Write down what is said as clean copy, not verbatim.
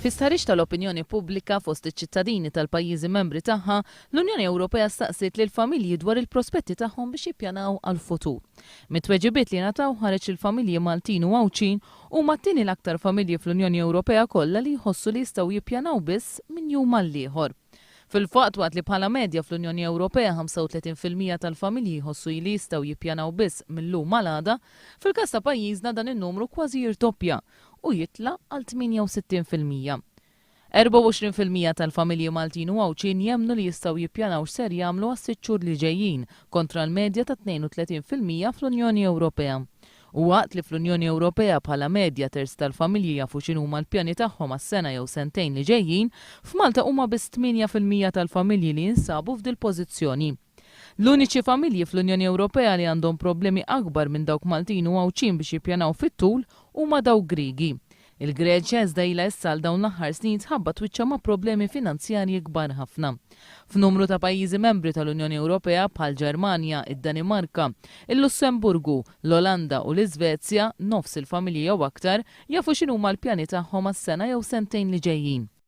Fi stħarriġ tal-opinjoni pubblika fost iċ-ċittadini tal-pajjiżi membri tagħha, l-Unjoni Ewropea staqsiet lill-familji dwar il-prospetti tagħhom biex jippjanaw għall-futur. Mit-tweġibiet li ngħataw ħareġ li l-familji Maltin u Għawdxin huma t-tieni l-aktar familji fl-Unjoni Ewropea kollha li jħossu li jistgħu jippjanaw biss minn jum għall-ieħor. Fil-fatt, waqt li bħala medja fl-Unjoni Ewropea 35% tal-familji jħossu li jistgħu jippjanaw biss mil-lum għal għada, fil-każ ta' pajjiżna dan in-numru kważi jirdoppja u jitla' għal 68%. 24% tal-familji Maltin u Għawdxin jemmnu li jistgħu jippjanaw x'ser jagħmlu għas-sitt xhur li ġejjin kontra l-medja ta' 32% fl-Unjoni Ewropea. U waqt li fl-Unjoni Ewropea bħala medja terz tal-familji jafu x'inhuma l-pjani tagħhom għas-sena jew sentejn li ġejjin, f'Malta huma biss 8% tal-familji li jinsabu f'dil-pożizzjoni. L-uniċi familji fl-Unjoni Ewropea li għandhom problemi akbar minn dawk Maltin u Għawdxin biex jippjanaw fit-tul huma dawk Griegi. Il-Greċja iżda ilha issa għal dawn l-aħħar snin tħabbat wiċċha ma' problemi finanzjarji kbar ħafna. F'numru ta' pajjiżi membri tal-Unjoni Ewropea bħall-Ġermanja, id-Danimarka, il-Lussemburgu, l-Olanda u l-Iżvezja, nofs il-familji jew aktar jafu x'inhuma l-pjani tagħhom għas-sena jew sentejn li ġejjin.